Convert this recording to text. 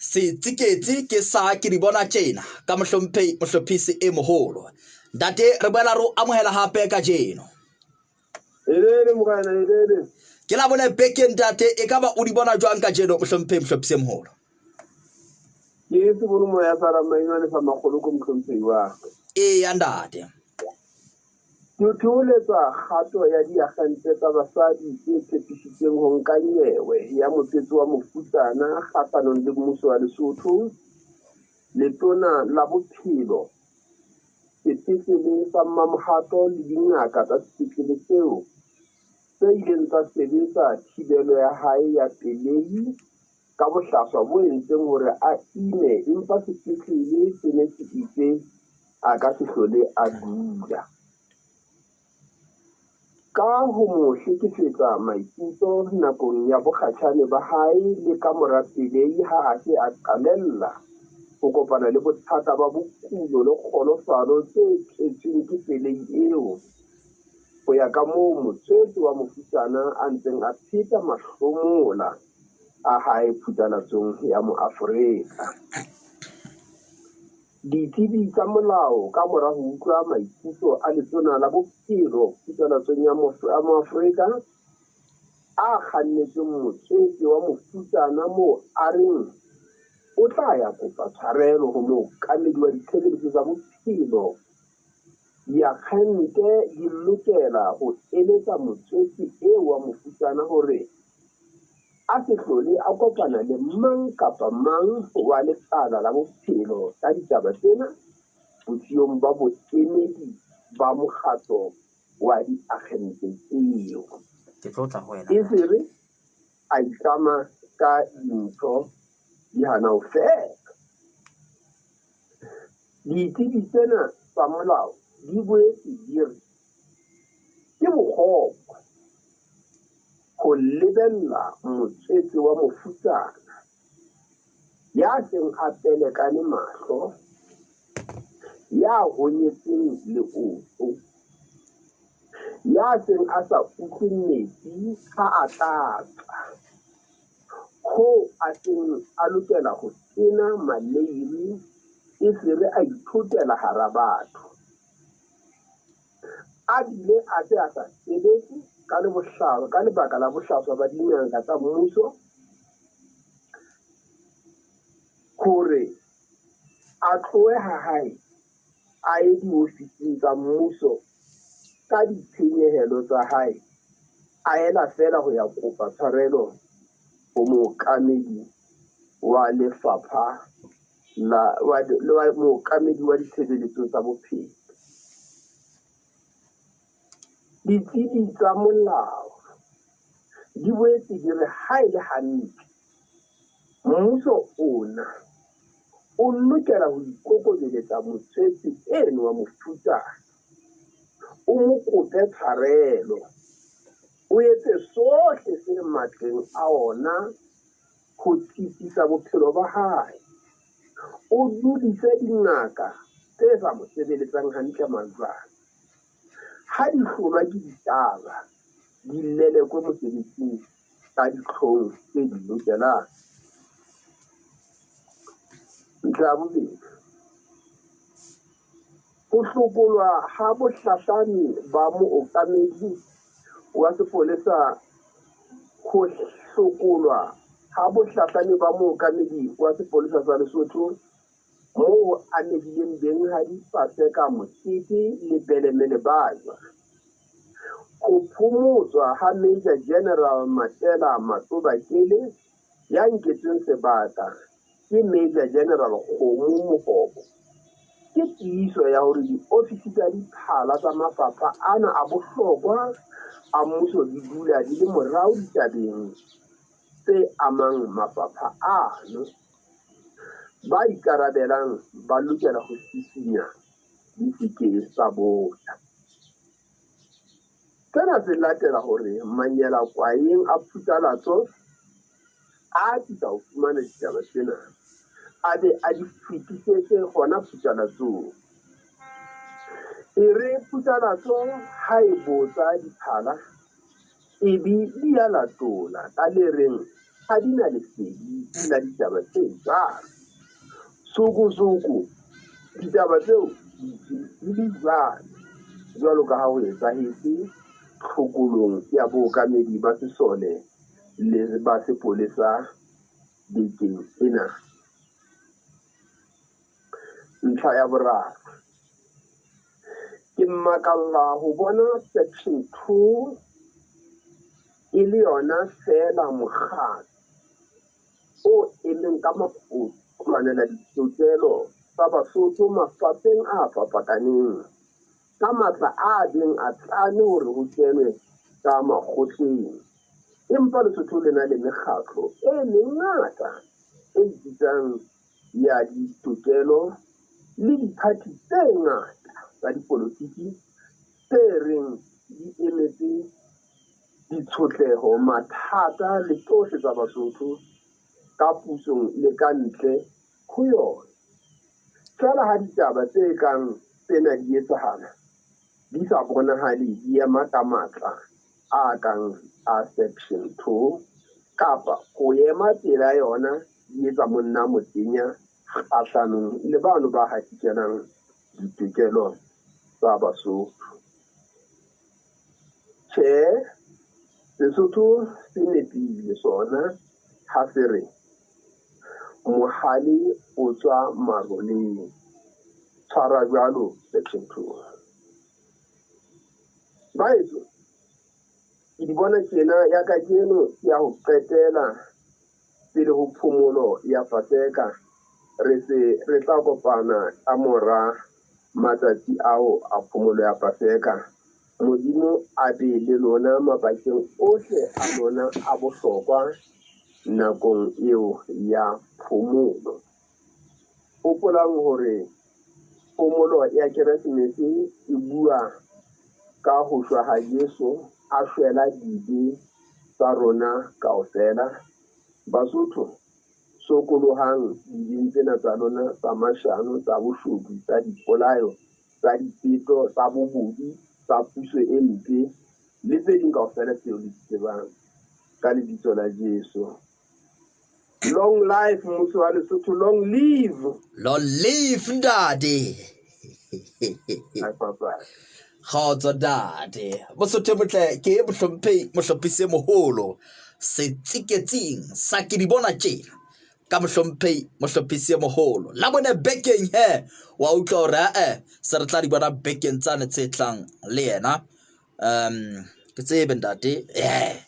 Setsiketsi ke sa ke di bona tjena ka mohlomphehi mohlophisi e moholo. Ntate re boela re o amohela hape kajeno. Elele morena elele. Ke la bone beke ntate e ka ba o di bona jwang kajeno mohlomphehi mohlophisi e moholo? Ke se bone moya sa ramainwane sa makgolo ko mohlomphehi wa ka. Eya ntate. Ke theoletsa kgato ya diakgente tsa basadi tse tshepisitseng ho nka nyewe ya motswetse wa mofutsana kgahlanong le mmuso wa Lesotho, Letona la Bophelo, sepetlele sa Mmamohato le dingaka tsa sepetlele seo tse ileng tsa sebetsa thibelo ya hae ya pelehi ka bohlaswa bo entseng hore a ime empa sepetlele se ne se itse a ka se hlole a dula. Ka ho mo hlekefetsa maikutlo nakong ya bokgatjhane ba hae le ka mora pelehi ha a se a qalella ho kopana le bothata ba bokulo le kgolofalo tse tswetsweng ke pelehi eo, ho ya ka moo motswetse wa mofutsana a ntseng a pheta mahlomola a hae phutanatsong ya Moafrika. Ditsebi tsa molao ka mora ho utlwa maikutlo a Letona la Bophelo phutanatsong ya Moafrika a kgannetsweng motswetse wa mofutsana moo a reng o tla ya kopa tshwarelo ho mookamedi wa ditshebeletso tsa bophelo, diakgente di lokela ho eletsa motswetse eo wa mofutsana hore a se hlole a kopana le mang kapa mang wa lekala la bophelo ka ditaba tsena bosiyong ba boemedi ba mokgatlo wa diakgente tseo. Ke tlo tla ho wena. Esere a itlama ka dintho di hana ho fela. Ditsebi tsena tsa molao di boetse di re ke bokgopo ho lebella motswetse wa mofutsana ya seng a pelekane mahlo, ya honyetseng leoto, ya seng a sa utlwe metsi ha a tlatsa, hoo a seng a lokela ho tena maleiri esere a ithotela hara batho. A bile a se a sa sebetse ka ka lebaka la bohlaswa ba dingaka tsa mmuso hore a tlohe ha hae a ye diofising tsa mmuso ka ditshenyehelo tsa hae a ela feela ho ya kopa tshwarelo ho mookamedi wa lefapha la wa, wa mookamedi wa ditshebeletso tsa bophelo. Ditsebi tsa molao di boetse di re ha e le hantle mmuso ona o lokela ho ikokobeletsa motswetse eno wa mofutsana, o mo kope tshwarelo, o etse sohle se matleng a ona ho tsitsisa bophelo ba hae, o dudise dingaka tse sa mo sebeletsang hantle majwang. Ha di hlolwa ke ditaba, di lelekwe mosebetsing ka ditlhong tse di lokelang. Ntlha ya bobedi, ho hlokolwa ha bohlahlami ba mookamedi wa sepolesa ho hlokolwa ha bohlahlami ba mookamedi wa sepolesa sa Lesotho moo ho amehileng benghadi Paseka Mokete le Beleme Lebajwa. Ho phomotswa ha Major General Matela Matobakele ya nketsweng sebaka ke Major General Kgomo Mohobo ke tiiso ya hore diofisi tsa diphala tsa mafapha ana a bohlokwa a mmuso di dula di le morao ditabeng tse amang mafapha ano. Ba ikarabelang ba lokela ho sisinya di se ke tsa botsa. Sena se latela hore manyela kwayeng a phutsalatso a atisa ho fumana ditaba tsena a be a di fetisetse hona phutsalatsong. E re phutsalatso ha e botsa diphala e be di a latola ka le reng ha di na lesedi la ditaba tse jwalo. Sokosoko ditaba tseo di le jwalo, jwalo ka ha ho etsahetse tlhokolong ya bookamedi ba sesole le ba sepolesa bekeng ena. Ntlha ya boraro, ke makalla ho bona Section 2 e le yona feela mokgatlo o emeng ka maoto ho lwanela ditokelo tsa Basotho mafapheng a fapakaneng ka matla a beng a tlame hore ho kenwe ka makgotleng. Empa Lesotho le na le mekgatlo e mengata e ipitsang ya ditokelo le diphathi tse ngata tsa dipolotiki tse reng di emetse ditshotleho, mathata le tsohle tsa Basotho ka pusong le ka ntle ho yona. Feela ha ditaba tse kang tsena di etsahala, di sa bonahale di ema ka matla a kang a Section 2 kapa ho ema pela yona di etsa monna motenya kgahlanong le bano ba hatikelang ditokelo tsa Basotho. Tjhe, Sesotho se nepile sona ha se re mohale o tswa maroleng. Tshwara jwalo Section 2. Baetso, ke di bona tjena ya kajeno ke ya ho qetela pele ho phomolo ya Paseka. Re se re tla kopana ka mora matsatsi ao a phomolo ya Paseka. Modimo a be le lona mabakeng ohle a lona a bohlokwa nakong eo ya phomolo. Hopolang hore phomolo ya Keresemese e bua ka ho shwa ha Jesu a shwela dibe tsa rona kaofela. Basotho, sokolohang dibeng tsena tsa lona tsa mashano, tsa boshodu, tsa dipolayo, tsa dipeto, tsa bobodu, tsa puso e mpe le tse ding kaofela tseo le di tsebang ka lebitso la Jesu. Long life mmuso wa Lesotho, long live. Long live ntate. Kgotso ntate. Bosotho botle ke mohlomphehi mohlophisi moholo setsiketsing sa ke di bona tjena ka mohlomphehi mohlophisi e moholo la bone bekeng he wa utlwa hore eh se re tla di bona bekeng tsane tse tlang le yena um ke tsebe ntate eh.